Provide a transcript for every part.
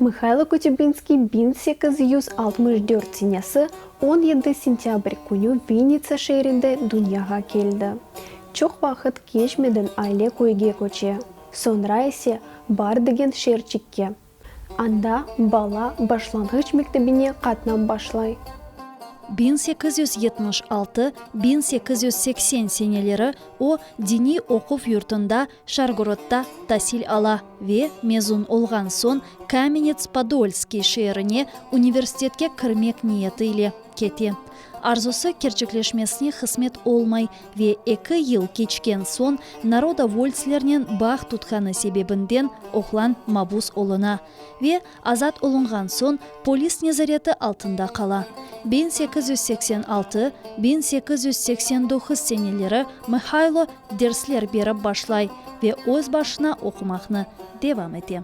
Mıhaylo Kotübinskiy 1864 senesi 17 sentâbr künü Vinnitsa şeerinde dünyağa keldi. Çoq vaqıt keçmeden aile köyge köçe, soñra ise Bar degen şeerçikke. Anda bala başlanğıç mektebine qatnap başlay. 1876, 1880 seneleri o, diniy oquv yurtunda Şargorodda tasil ala ve mezun olğan soñ Kamenets-Podolskiy şeerine universitetke kirmek niyeti ile kete. Arzusı kerçekleşmesine qısmet olmay ve eki yıl keçken soñ narodovoltslernen bağ tutqanı sebebinden oğlan mabus oluna ve azat olunğan soñ polis nezareti altında qala. 1886, 1889 seneleri Mıhaylo dersler berip başlay ve öz başına oqumaqnı devam ete.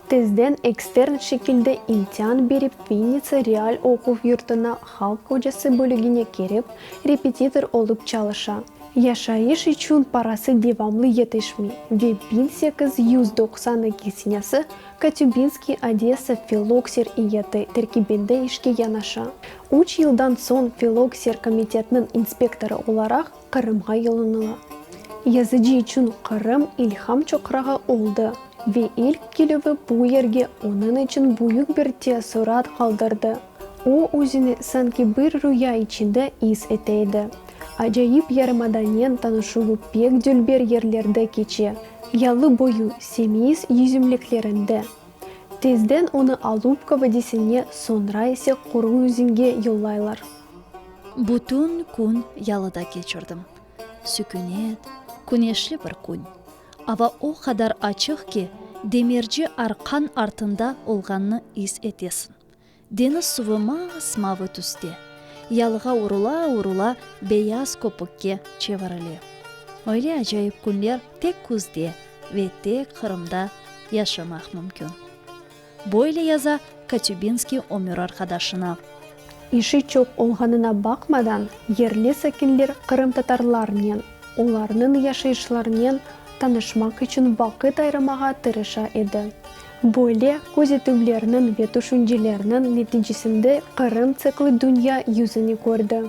Tezden ekstern şekilde imtian berip Vinnitsa real oquv yurtuna halq ocası bölügine kirip, repetitor olıp çalışa. Yaşayış içün parası devamlı yetişmey ve 1892 senesi Kotübinskiy Odessa filokser iyeti terkibinde işke yanaşa. Üç yıldan soñ filokser komitetiniñ inspektorı olaraq Qırımğa yollanıla. Yazıcı içün Qırım ilham çoqrağı oldı ve ilk kelüvi bu yerge onıñ içün büyük bir teessurat qaldırdı. O, özüni sanki bir rüya içinde is ete edi. Acayip yarımadanen tanışuvı pek dülber yerlerde keçe, yalı boyu semiz yüzümliklerinde. Tezden onı Alupka vadisine, soñra ise Quru Yüzünge yollaylar. Bütün kün yalıda keçirdim. Sükünet, küneşli bir kün. Ava o qadar açıq ki, demirci arqan artında olğanını is etesiñ. Deñiz suvı mas-mavı tüste, yalığa urula-urula beyaz köpükke çevirile. Öyle acayip künler tek küzde ve tek Qırımda yaşamaq mümkün. Böyle yaza Kotübinskiy ömür arqadaşına. İşi çoq olğanına baqmadan, yerli sakinler qırımtatarlarnen, olarnıñ yaşayışlarınen tanışmaq içün vaqıt ayırmağa tırışa edi. Böyle közetüvlerniñ ve tüşüncelerniñ neticesinde Qırım tsikli dünya yüzüni kördi.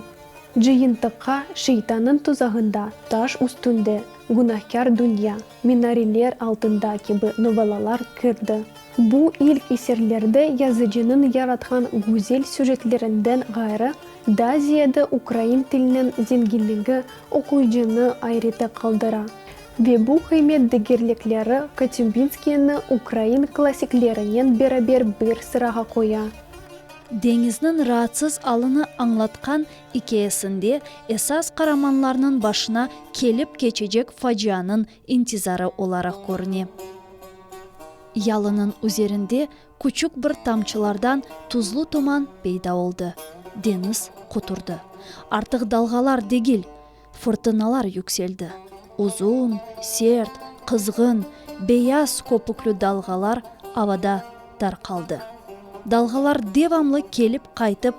Cıyıntıqqa Şeytannıñ tuzağında, Taş üstünde, Günahkâr dünya, Minareler altında kibi novellalar kirdi. Bu ilk eserlerde yazıcınıñ yaratqan güzel süjetlerinden ğayrı, daa ziyade ukrain tiliniñ zenginligi oquyıcını ayrete qaldıra. Ve bu qıymet degerlikleri Kotübinskiyni ukrain klassiklerinen beraber bir sırağa qoya. Deñizniñ raatsız alını añlatqan ikâyesinde esas qaramanlarnıñ başına kelip keçecek facianıñ intizarı olaraq körüne. Yalınıñ üzerinde küçük bir tamçılardan tuzlu tuman peyda oldı. Deñiz quturdı. Artıq dalğalar degil, fırtınalar yükseldi. Uzun, sert, qızğın, beyaz köpükli dalğalar avada tarqaldı. Dalğalar devamlı kelip-qaytıp,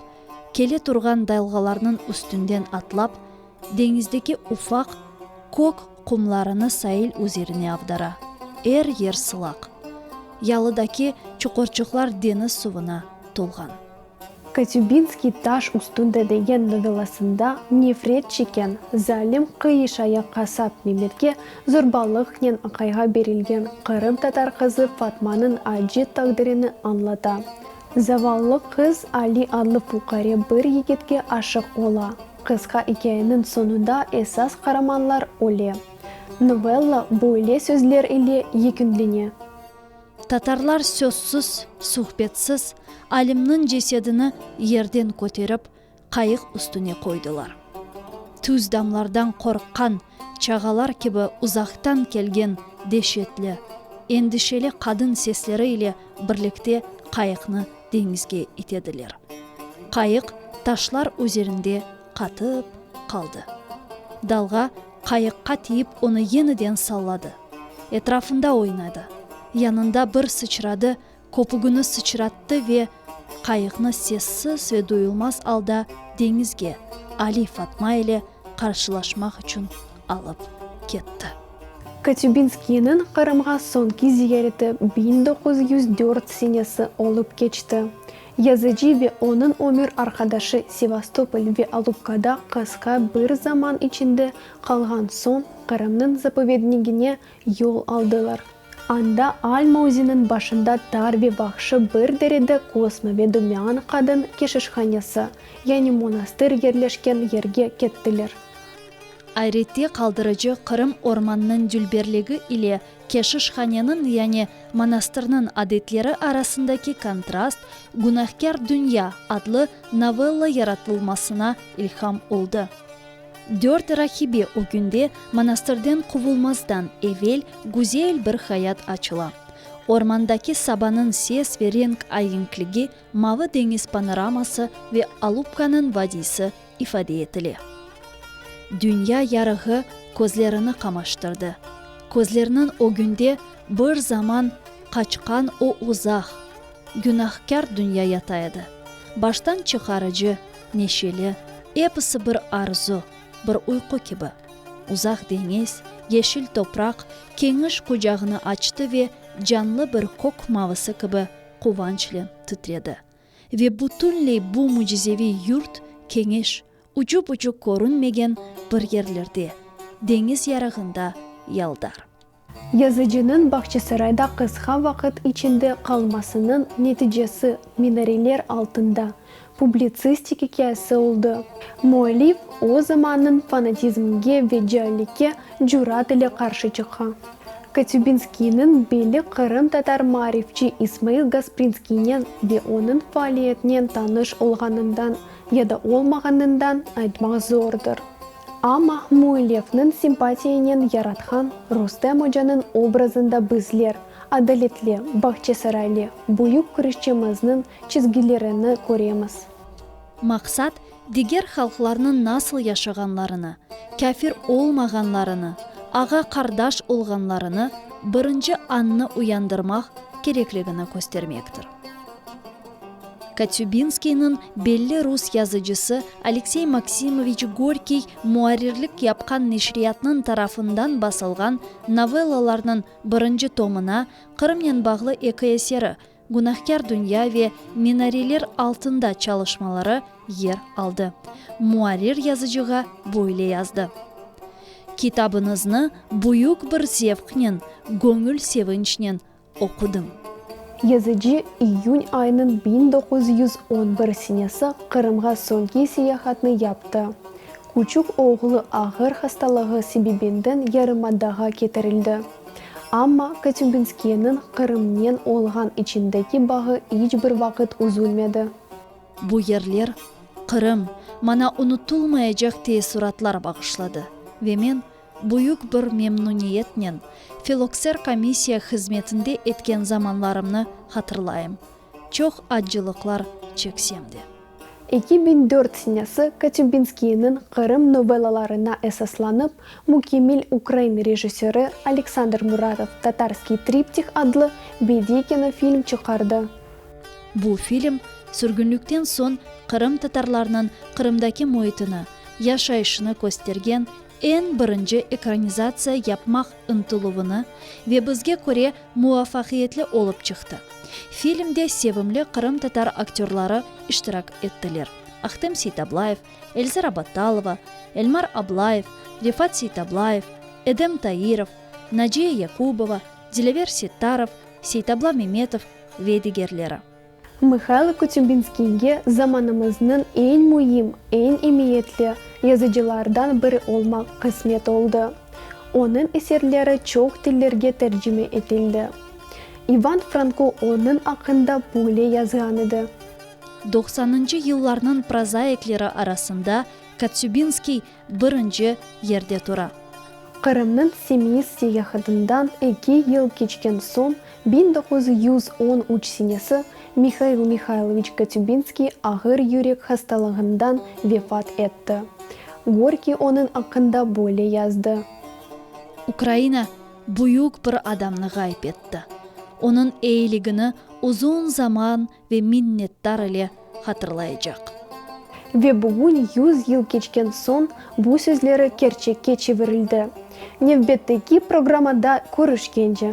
kele turğan dalğalarnıñ üstünden atlap, deñizdeki ufaq kök qumlarını sail üzerine avdara. Er yer sılaq. Yalıdaki çuqurçıqlar deñiz suvuna tolğan. Kotübinskiy Taş üstünde degen novellasında nefret çekken, zalim qıyış ayaq qasap Memetke zorbalıqnen aqayğa berilgen qırımtatar qızı Fatmanıñ acı taqdirini añlata. Zavallı qız Ali adlı fuqare bir yigitke aşıq ola. Qısqa ikâyeniñ soñunda esas qaramanlar öle. Novella böyle sözler ile yekünlene. Tatarlar sözsüz, suhbetsiz Alimniñ cesedini yerden köterip, qayıq üstüne qoydılar. Tüz damlardan qorqqan çağalar kibi uzaqtan kelgen deşetli, endişeli qadın sesleri ile birlikte qayıqnı deñizge itediler. Qayıq taşlar üzerinde qatıp qaldı. Dalğa qayıqqa tiyip onı yeniden salladı. Etrafında oynadı. Yanında bir sıçradı, köpügini sıçrattı ve qayıqnı sessiz ve duyulmaz alda deñizge, Ali Fatma ile qarşılaşmaq içün alıp ketti. Kötübinskiyniñ Qırımğa soñki ziyareti 1904 senesi olıp keçti. Yazıcı ve onıñ ömür arqadaşı Sevastopol ve Alupkada qısqa bir zaman içinde qalğan soñ Qırımnıñ zapovednigine yol aldılar. Anda Alma özeniñ başında tar ve vahşi bir derede Kosma ve Damian qadın keşişhanesi, yani monastır yerleşken yerge kettiler. Ayrette qaldırıcı Qırım ormannıñ dülberligi ile keşişhaneniñ, yani manastırnıñ adetleri arasındaki kontrast Günahkâr dünya adlı novella yaratılmasına ilham oldı. Dört rahibe ögünde manastırden quvulmazdan evel güzel bir hayat açıla. Ormandaki sabanıñ ses ve renk aenkligi, mavı deñiz panoraması ve Alupkanıñ vadiysi ifade etile. Dünya yarığı közlerini qamaştırdı. Közleriniñ ögünde bir zaman qaçqan o uzaq, günahkâr dünya yata edi. Baştan çıqarıcı, neşeli, episi bir arzu, bir uyqu kibi. Uzaq deñiz, yeşil topraq keniş qucağını açtı ve canlı bir kök mavısı kibi quvançle titredi. Ve bütünley bu mücizeviy yurt keniş, ucu-bucu körünmegen bir yerlerde, deñiz yarığında yaldar. Yazıcınıñ Bağçasarayda qısqa vaqıt içinde qalmasınıñ neticesi Minareler altında publitsistik ikâyesi oldı. Müellif o zamannıñ fanatizmge ve caallikke cürat ile qarşı çıqa. Kötübinskiyniñ belli qırımtatar maarifçi İsmail Gasprinskiynen ve onıñ faaliyetinen tanış olğanından ya da olmağanından aytmaq zordır. Amma müellifniñ simpatiyanen yaratqan Rustem ocanıñ obrazında bizler, adaletli, Bağçasaraylı büyük küreşçimizniñ çizgilerini köremiz. Maqsat, diger halqlarnıñ nasıl yaşağanlarını, kâfir olmağanlarını, ağa-qardaş olğanlarını birinci añnı uyandırmaq kerekligini köstermektir. Kötübinskiyniñ belli rus yazıcısı Aleksey Maksimoviç Gorkiy muarrirlik yapqan neşriyatnıñ tarafından basılğan novellalarnıñ birinci tomına Qırımnen bağlı eki eseri, Günahkâr dünya ve Minareler altında çalışmaları yer aldı. Muarrir yazıcığa böyle yazdı, Kitabıñıznı büyük bir zevqnen, göñül sevinçnen oqudım. Yazıcı iyün ayınıñ 1911 senesi Qırımğa soñki seyahatnı yaptı. Küçük oğlu ağır hastalığı sebebinden yarımadağa ketirildi. Amma Kötübinskiyniñ Qırımnen olğan içindeki bağı iç bir vaqıt üzülmedi. Bu yerler, Qırım, maña unutılmayacaq teessuratlar bağışladı ve men büyük bir memnuniyetnen filokser komissiya hızmetinde etken zamanlarımnı hatırlayım, çoq accılıqlar çeksem de. 2004 senesi Kötübinskiyniñ Qırım novellalarına esaslanıp, mükemmel ukrain rejissörı Aleksandr Muratov Tatarskiy triptih adlı bediy kinofilm çıqardı. Bu film sürgünlikten soñ qırımtatarlarnıñ Qırımdaki müitini, yaşayışını köstergen eñ birinci ekranizatsiya yapmaq ıntıluvını ve bizge köre muvafaqiyetli olıp çıqtı. Filmde sevimli qırımtatar aktörları iştirak ettiler, Ahtem Seytablayev, Elzara Battalova, Elmar Ablayev, Refat Seytablayev, Edem Tairov, Naciye Yakubova, Dilâver Settarov, Seytabla Memetov ve digerleri. Mıhaylo Kötübinskiyge zamanımıznıñ eñ müim, eñ emiyetli yazıcılardan biri olmaq qısmet oldı. Onıñ eserleri çoq tillerge tercime etildi. İvan Franko onıñ aqqında böyle yazğan edi. Doqsanıncı yıllarnıñ prozaikleri arasında Kotsübinskiy birinci yerde tura. Qırımnıñ Semiz seyahatından eki yıl keçken soñ, 1913 senesi, Mihail Mihayloviç Kötübinskiy ağır yürek hastalığından vefat etti. Gorkiy onıñ aqqında böyle yazdı. Ukraina büyük bir adamnı ğayıp etti. Onıñ eyiligini uzun zaman ve minnetdar ile hatırlaycaq. Ve bugün yüz yıl keçken soñ bu sözleri kerçekke çevirildi. Nevbetteki programmada körüşkence!